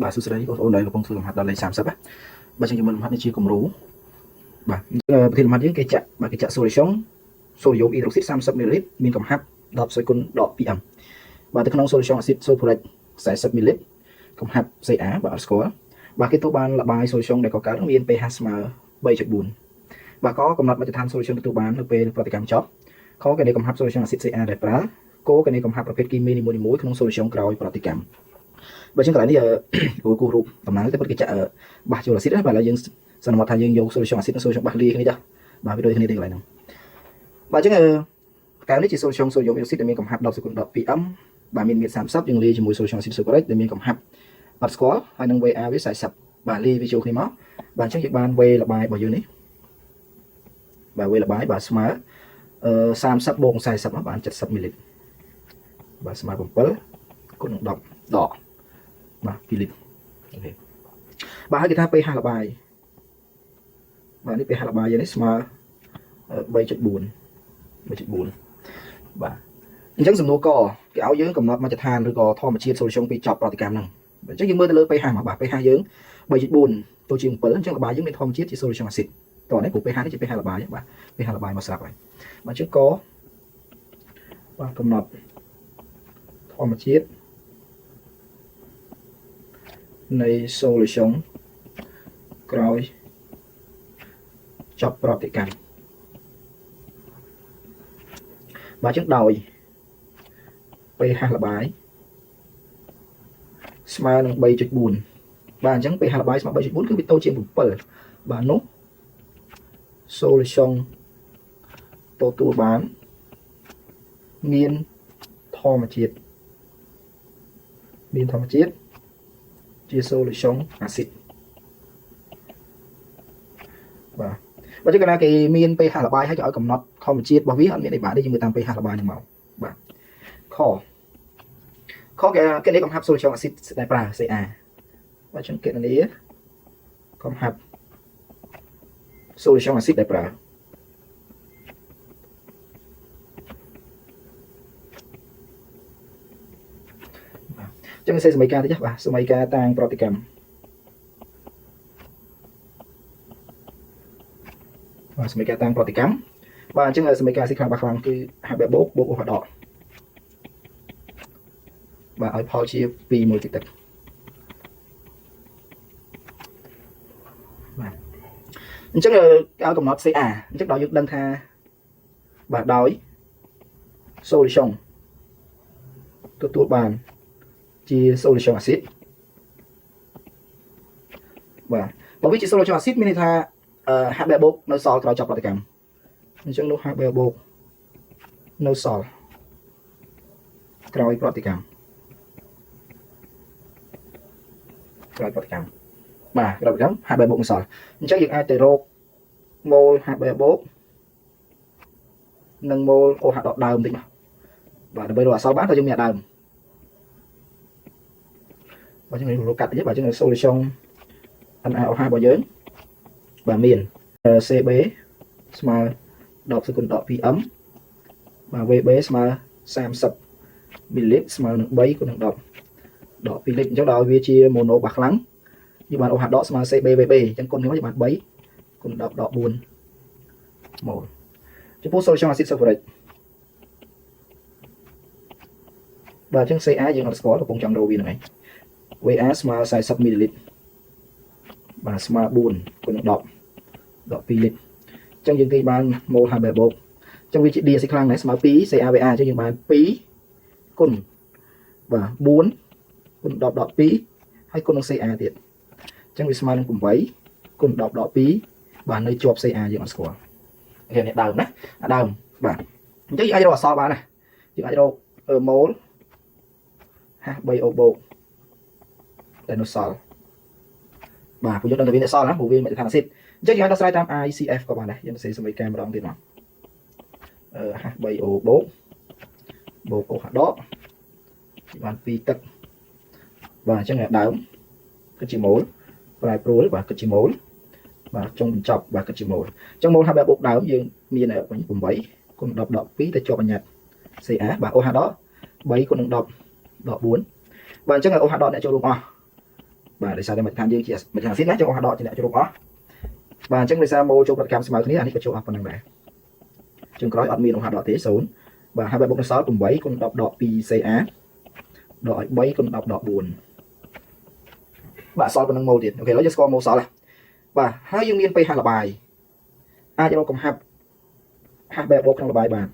បាទសួស្តីបងប្អូនដែលកំពុងធ្វើលំហាត់ដល់លេខ30ណាបាទចឹងជំនុំលំហាត់នេះជាគំរូបាទប្រធានលំហាត់យើងគេចាក់បាទគេចាក់ solution សូដ្យូមអ៊ីដ្រូស៊ីត30មីលីលីត្រមានកំហាប់10សុយគុណដក 2m បាទទៅក្នុង solution អាស៊ីតសូលហ្វូរិក40មីលីលីត្រកំហាប់ Ca បាទអត់ស្គាល់បាទគេទទួលបានលបាយ solution ដែលកកើតមាន pH ស្មើ3.4បាទក៏កំណត់មជ្ឈដ្ឋាន solution ទទួលបាននៅពេលប្រតិកម្មចប់ខកណេកំហាប់ solution អាស៊ីត Ca ដែលប្រើគោកណេកំហាប់ប្រភេទគីមីនីមួយៗក្នុង solution ក្រោយប្រតិកម្មបើចឹងកន្លែងនេះគូគូរូបតំណាងតែពិតគេចាក់បាសចូលអាស៊ីតណាបាទឥឡូវយើងសន្មតថាយើងយក solution អាស៊ីតនិង solution បាសលាយគ្នាចុះបាទវាដូចគ្នាទេកន្លែងហ្នឹងបាទអញ្ចឹងកែវនេះជា solution sodium hydroxide ដែលមានកំហាប់10សេគុណ10 2m បាទមាន30យើងលាយជាមួយ solution acid sulfuric ដែលមានកំហាប់អត់ស្គាល់ហើយនឹង VA វា40បាទលាយវាចូលគ្នាមកបាទអញ្ចឹងយើងបាន V លបាយរបស់យើងនេះបាទ V លបាយបាទស្មើអឺ30បូក40បាន70មីលីលីត្របាទស្មើ7គុណនឹង10ដកបាទ2លីត្រអូខេបាទហើយគេថា pH លបាយបាទនេះ pH លបាយយើងនេះស្មើ3.4 3.4បាទអញ្ចឹងសំណួរកគេឲ្យយើងកំណត់មជ្ឈដ្ឋានឬក៏ធម្មជាតិ solution ពីចប់ប្រតិកម្មហ្នឹងអញ្ចឹងយើងមើលទៅលើ pH មកបាទ pH យើង3.4ទៅជាង7អញ្ចឹងលបាយយើងមានធម្មជាតិជា solution acid តោះនេះព្រោះ pH នេះជា pH លបាយបាទ pH លបាយមកស្រាប់ហើយបាទអញ្ចឹងកបាទកំណត់ធម្មជាតិនៃ solution ក្រោយចប់ប្រតិកម្មបាទអញ្ចឹងដោយ pH លបាយស្មើនឹង3.4បាទអញ្ចឹង pH លបាយស្មើ3.4គឺវាតូចជាង7បាទនោះ solution ទទួលបានមានធម្មជាតិមានធម្មជាតិជា solution អាស៊ីតបាទបើចឹងកាលណាគេមាន pH លបាយហើយគេឲ្យកំណត់ធម្មជាតិរបស់វាអត់មានអីបាទទេយើងមើលតាម pH លបាយហ្នឹងមកបាទខខគេគេនេះកំហាប់ solution អាស៊ីតដែលប្រើ Ca បាទចឹងគណនាកំហាប់ solution អាស៊ីតដែលប្រើចឹងសេសម័យកាលតិចបាទសម័យកាលតាំងប្រតិកម្មបាទសម័យកាលតាំងប្រតិកម្មបាទអញ្ចឹងសម័យកាលស៊ីខ្លាំងបាខ្លាំងគឺហាប់បូកបូកអូសដកបាទឲ្យផលជា2មួយទឹកបាទអញ្ចឹងឲ្យកំណត់ CA អញ្ចឹងដល់យើងដឹងថាបាទដោយ solution ទទួលបានជា solution acid បាទបើវាជា solution acid មានន័យថាហាក់បែបបូកនៅសល់ក្រោយចប់ប្រតិកម្មអញ្ចឹងនោះហាក់បែបបូកនៅសល់ក្រោយប្រតិកម្មក្រោយប្រតិកម្មបាទក្រោយប្រតិកម្មហាក់បែបបូកនៅសល់អញ្ចឹងយើងអាចទៅរកម៉ូលហាក់បែបបូកនិងម៉ូល OH ដកដើមតិចមកបាទដើម្បីរកអក្សរបានតើយើងមានដើមបាទចឹងរកកាត់តិចបាទចឹង solution NaOH របស់យើងបាទមាន CB ស្មើ10សេគុណដក 2m បាទ VB ស្មើ30មីលីលីត្រស្មើនឹង3គុណនឹង10ដក2លីត្រអញ្ចឹងដល់វាជា mono បាសខ្លាំងយើងបាន OH ដកស្មើ CB VB អញ្ចឹងគុណនេះមកយើងបាន3គុណ10ដក4ម៉ូលចំពោះ solution acid sulfuric បាទអញ្ចឹង Ca យើងអត់ស្គាល់កំពុងចង់រកវាហ្នឹងឯង VA ស្មើ40មីលីលីត្របាទស្មើ4គុណនឹង10ដក2លីត្រអញ្ចឹងយើងទាញបានម៉ូល H បូកអញ្ចឹងវាជា D អាស៊ីខ្លាំងដែរស្មើ2 CaVA អញ្ចឹងយើងបាន2គុណបាទ4គុណ10ដក2ហើយគុណនឹង Ca ទៀតអញ្ចឹងវាស្មើនឹង8គុណ10ដក2បាទនៅជាប់ Ca យើងអត់ស្គាល់អូខេនេះដើមណាអាដើមបាទអញ្ចឹងយើងអាចរកអក្សរបានណាយើងអាចរកម៉ូល H3O បូកដែលនៅសល់បាទព្រោះយើងដឹងតែវានៅសល់ណាព្រោះវាមិនថាអាស៊ីតអញ្ចឹងយើងអាចដោះស្រាយតាម ICF ក៏បានដែរយើងសរសេរសមីការម្ដងទៀតមកអឺ H3O បូកបូក OH ដកបាន2ទឹកបាទអញ្ចឹងដើមគិតជាម៉ូលប្រែប្រួលបាទគិតជាម៉ូលបាទចុងបញ្ចប់បាទគិតជាម៉ូលអញ្ចឹងម៉ូល H បូកដើមយើងមាន8គុណ10ដក2ទៅជាប់បញ្ញត្តិ Ca បាទ OH ដក3គុណនឹង10ដក4បាទអញ្ចឹង OH ដកអ្នកចូលរួមអស់ បាទដោយសារតែមជ្ឈដ្ឋានយើងជាមជ្ឈដ្ឋានអាស៊ីតណាចឹង OH ដកជាអ្នកចូលរួមអស់បាទអញ្ចឹងដោយសារម៉ូលចូលប្រតិកម្មស្មើគ្នាអានេះក៏ចូលអស់ប៉ុណ្ណឹងដែរចុងក្រោយអត់មាន OH ដកទេ0បាទហើយបែបបុកនៅសល់8គុណ10ដក2 Ca ដកឲ្យ3គុណ10ដក4បាទសល់ប៉ុណ្ណឹងម៉ូលទៀត OK ឥឡូវយើងស្គាល់ម៉ូលសល់ហើយបាទហើយយើងមាន pH ល្បាយអាចរកកំហាប់ H3 បូកក្នុងល្បាយបាន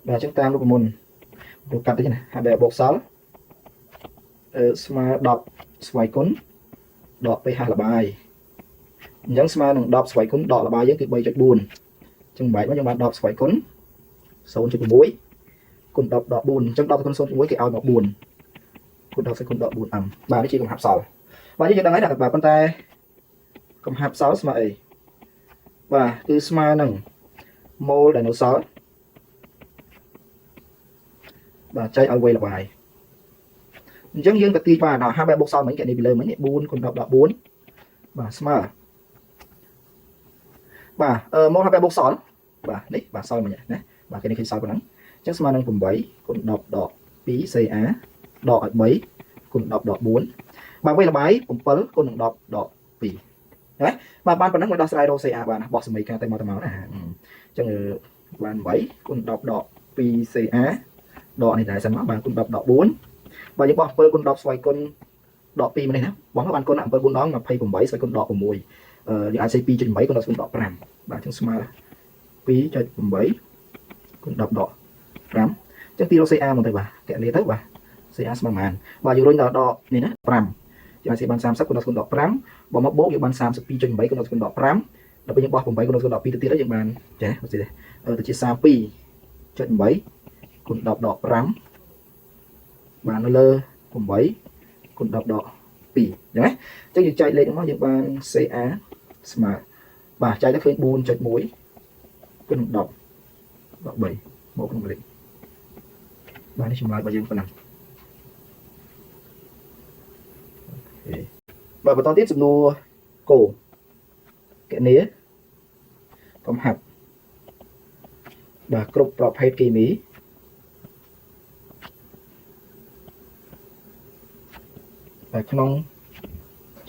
បាទអញ្ចឹងតាមរូបមន្តរូបកាត់តិចណា H3 បូកសល់អឺស្មើ10ស្វ័យគុណដក pH ល្បាយអញ្ចឹងស្មើនឹង10ស្វ័យគុណដកល្បាយយើងគឺ3.4អញ្ចឹងបែកមកយើងបាន10ស្វ័យគុណ0.6គុណ10ដក4អញ្ចឹង10គុណ0.6គេឲ្យមក4គុណ10ស្វ័យគុណដក 4m បាទនេះជាកំហាប់សល់បាទយើងដឹងហើយណាបាទប៉ុន្តែកំហាប់សល់ស្មើអីបាទគឺស្មើនឹងម៉ូលដែលនៅសល់បាទចែកឲ្យវ័យល្បាយអញ្ចឹងយើងទៅទាញបានដល់53បុកសល់មិញគេនេះពីលើមិញ4គុណ10ដក4បាទស្មើបាទអឺម៉ូល53បុកសល់បាទនេះបាទសល់មិញណាបាទគេនេះឃើញសល់ប៉ុណ្ណឹងអញ្ចឹងស្មើនឹង8គុណ10ដក2 CA ដកឲ្យ3គុណ10ដក4បាទវ័យល្បាយ7គុណនឹង10ដក2ណាបាទបានប៉ុណ្ណឹងមកដោះស្រាយរក CA បានបោះសមីការទៅមកទៅមកណាអញ្ចឹងបាន8គុណ10ដក2 CA ដកនេះដែរសិនមកបាទគុណ10ដក4បាទយើងបោះ7គុណ10ស្វ័យគុណដក2មកនេះណាបោះមកបានគុណ7 4ដង28ស្វ័យគុណដក6អឺយើងអាចសេ2.8គុណ10ស្វ័យគុណដក5បាទអញ្ចឹងស្មើ2.8គុណ10ដក5អញ្ចឹងទីរក CA មកទៅបាទកណនីទៅបាទ CA ស្មើប៉ុន្មានបាទយើងរុញដល់ដកនេះណា5យើងអាចសេបាន30គុណ10គុណដក5បើមកបូកយើងបាន32.8គុណ10គុណដក5ដល់ពេលយើងបោះ8គុណ10គុណដក2ទៅទៀតយើងបានចេះទៅទៅជា32.8គុណ10ដក5បាទនៅលើ8គុណ10ដក2អញ្ចឹងណាអញ្ចឹងយើងចែកលេខមកយើងបាន CA ស្មើបាទចែកទៅឃើញ4.1គុណ10ដក3មកក្នុងលេខបាទនេះចម្លើយរបស់យើងប៉ុណ្ណឹងបាទបន្តទៀតសំណួរគោកណនីកំហាប់បាទគ្រប់ប្រភេទគីមីបាទក្នុង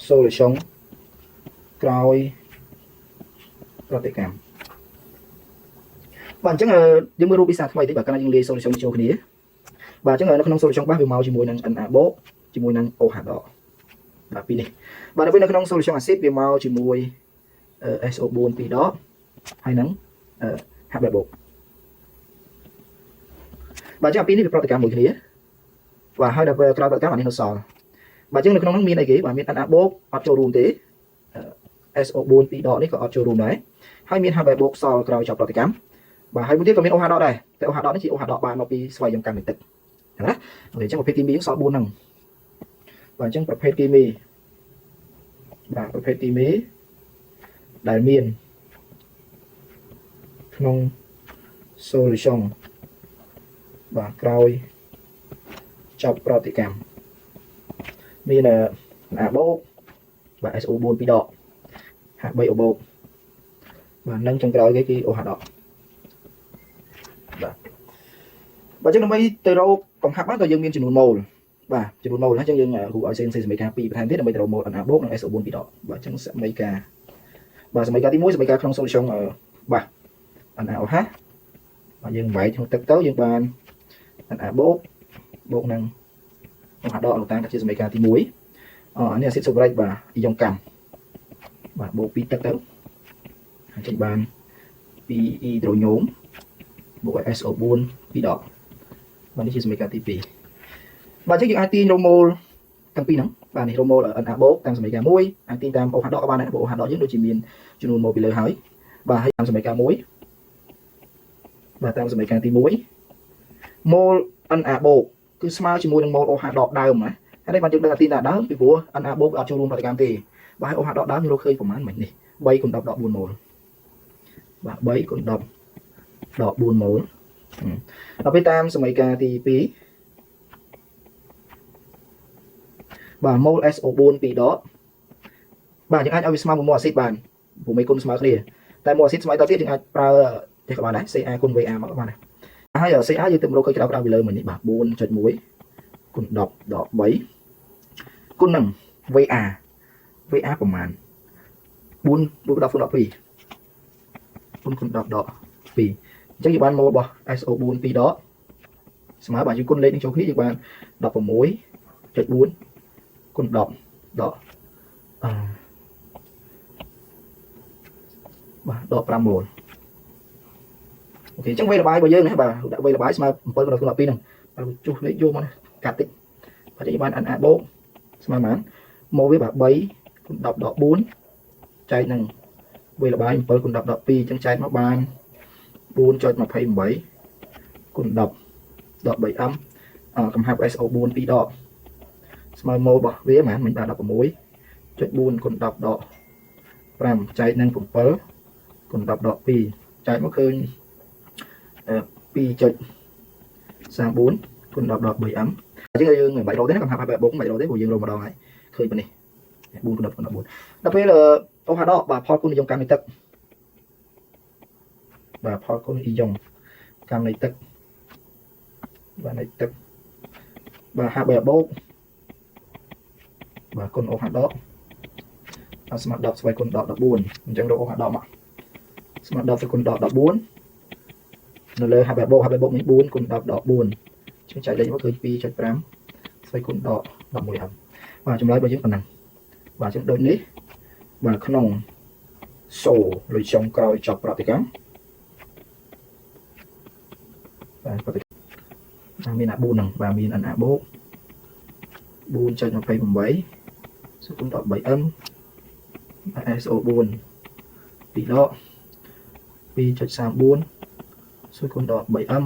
solution ក្រោយប្រតិកម្មបាទអញ្ចឹងយើងមើលរូបវិសាថ្មីតិចបាទកាលណាយើងលាយ solution ចូលគ្នាបាទអញ្ចឹងនៅក្នុង solution បាសវាមកជាមួយនឹង Na បូកជាមួយនឹង OH ដកបាទពីរនេះបាទដល់ពេលនៅក្នុង solution acid វាមកជាមួយ SO4 ពីរដកហើយនឹង H បូកបាទអញ្ចឹងអាពីរនេះវាប្រតិកម្មមួយគ្នាបាទហើយដល់ពេលក្រោយប្រតិកម្មអានេះនៅសល់បាទអញ្ចឹងនៅក្នុងនោះមានអីគេបាទមាន Na បូកអត់ចូលរួមទេ SO4 ពីរដកនេះក៏អត់ចូលរួមដែរហើយមាន H បូកសល់ក្រោយចប់ប្រតិកម្មបាទហើយមួយទៀតក៏មាន OH ដកដែរតែ OH ដកនេះជា OH ដកបានមកពីស្វ័យយកម្មនៃទឹកចឹងណា OK អញ្ចឹងប្រភេទគីមីយើងសល់4ហ្នឹងបាទអញ្ចឹងប្រភេទគីមីបាទប្រភេទគីមីដែលមានក្នុង solution បាទក្រោយចប់ប្រតិកម្មមាន Na បូកបាទ SO4 ពីរដក H3O បូកបាទនឹងចុងក្រោយគេគឺ OH ដកបាទបើចឹងដើម្បីទៅរកកំហាប់បានក៏យើងមានចំនួនម៉ូលបាទចំនួនម៉ូលណាអញ្ចឹងយើងគ្រូឲ្យសេនសេសមីការ2បន្ថែមទៀតដើម្បីទៅរកម៉ូល Na បូកនិង SO4 ពីរដកបាទអញ្ចឹងសមីការបាទសមីការទី1សមីការក្នុង solution បាទ NaOH បាទយើងបែកក្នុងទឹកទៅយើងបាន Na បូកបូកនឹង OH ដកលោកតាជាសមីការទី1អអានេះអាស៊ីតស៊ុលហ្វ្រិកបាទអ៊ីយ៉ុងកាំបាទបូក2ទឹកទៅហើយចេញបាន2អ៊ីដ្រូញ៉ូមបូកឲ្យ SO4 2ដកបាទនេះជាសមីការទី2បាទអញ្ចឹងយើងអាចទាញរកម៉ូលទាំងពីរហ្នឹងបាទនេះរកម៉ូល Na បូកតាមសមីការ1អាចទាញតាម OH ដកក៏បានដែរព្រោះ OH ដកយើងដូចជាមានចំនួនម៉ូលពីលើហើយបាទហើយតាមសមីការ1បាទតាមសមីការទី1ម៉ូល Na បូកគឺស្មើជាមួយនឹងម៉ូល OH ដកដើមណាហើយនេះបានយើងដឹងអាទីណាដើមពីព្រោះ Na បូកអត់ចូលរួមប្រតិកម្មទេបាទហើយ OH ដកដើមយើងរកឃើញប្រហែលមិញនេះ3គុណ10ដក4ម៉ូលបាទ3គុណ10ដក4ម៉ូលដល់ពេលតាមសមីការទី2បាទម៉ូល SO4 2ដកបាទយើងអាចឲ្យវាស្មើមួយម៉ូលអាស៊ីតបានព្រោះមេគុណស្មើគ្នាតែម៉ូលអាស៊ីតស្មើតទៀតយើងអាចប្រើទេក៏បានដែរ Ca គុណ Va មកក៏បានដែរហើយ Ca យើងទៅរកឃើញក្រៅក្រៅពីលើមិញនេះបាទ4.1 គុណ10ដក3គុណនឹង VA VA ប្រមាណ4 4 10គុណ12 4គុណ10ដក2អញ្ចឹងយើងបានម៉ូលរបស់ SO4 2ដកស្មើបាទយើងគុណលេខនឹងចូលគ្នាយើងបាន16.4គុណ10ដកអឺបាទដក5ម៉ូល OK អញ្ចឹង V ល្បាយរបស់យើងណាបាទដាក់ V ល្បាយស្មើ7គុណ10គុណ12ហ្នឹងបាទជួសលេខយកមកណាកាត់តិចបាទយើងបាន Na បូកស្មើប៉ុន្មានម៉ូលវាបាទ3គុណ10ដក4ចែកនឹង V ល្បាយ7គុណ10ដក2អញ្ចឹងចែកមកបាន4.28គុណ10ដក 3m កំហាប់ SO4 2ដកស្មើម៉ូលរបស់វាហ្មងមិញបាទ16.4គុណ10ដក5ចែកនឹង7គុណ10ដក2ចែកមកឃើញ2.34គុណ10ដក 3m អញ្ចឹងយើងមិនបាច់រកទេណាកំហាប់បែបបូកមិនបាច់រកទេព្រោះយើងរកម្ដងហើយឃើញប៉ុណ្នេះ4គុណ10គុណ14ដល់ពេលអូហាដកបាទផលគុណនិយមកម្មនៃទឹកបាទផលគុណនិយមកម្មនៃទឹកបាទនៃទឹកបាទហាបែបបូកបាទគុណអូហាដកបាទស្មើ10ស្វ័យគុណដក14អញ្ចឹងរកអូហាដកមកស្មើ10ស្វ័យគុណដក14នៅលើហាបែបបូកហាបែបបូកមាន4គុណ10ដក4ជាងចែកលេខមកឃើញ2.5ស្វ័យគុណដក11ហឹមបាទចម្លើយរបស់យើងប៉ុណ្ណឹងបាទអញ្ចឹងដូចនេះបាទក្នុងសូលុយចុងក្រោយចប់ប្រតិកម្មបាទប្រតិកម្មមានអា4ហ្នឹងបាទមាន Na បូក4.28សុគុណដក 3m SO4 2ដក2.34សុគុណដក 3m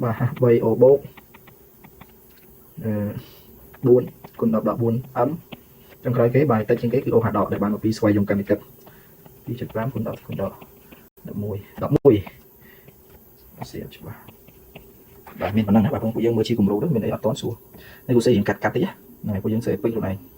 បាទ H3O បូកអឺ4គុណ10ដក 4m ចុងក្រោយគេបាទតិចជាងគេគឺ OH ដកដែលបានមកពីស្វ័យយមកម្មនិទឹក2.5គុណ10គុណដក11 11សៀបច្បាស់បាទមានប៉ុណ្ណឹងណាបាទបងពួកយើងមើលជាគំរូទៅមានអីអត់តន់សួរនេះគូសេយើងកាត់កាត់តិចណាហ្នឹងហើយពួកយើងសេពេញខ្លួនឯង។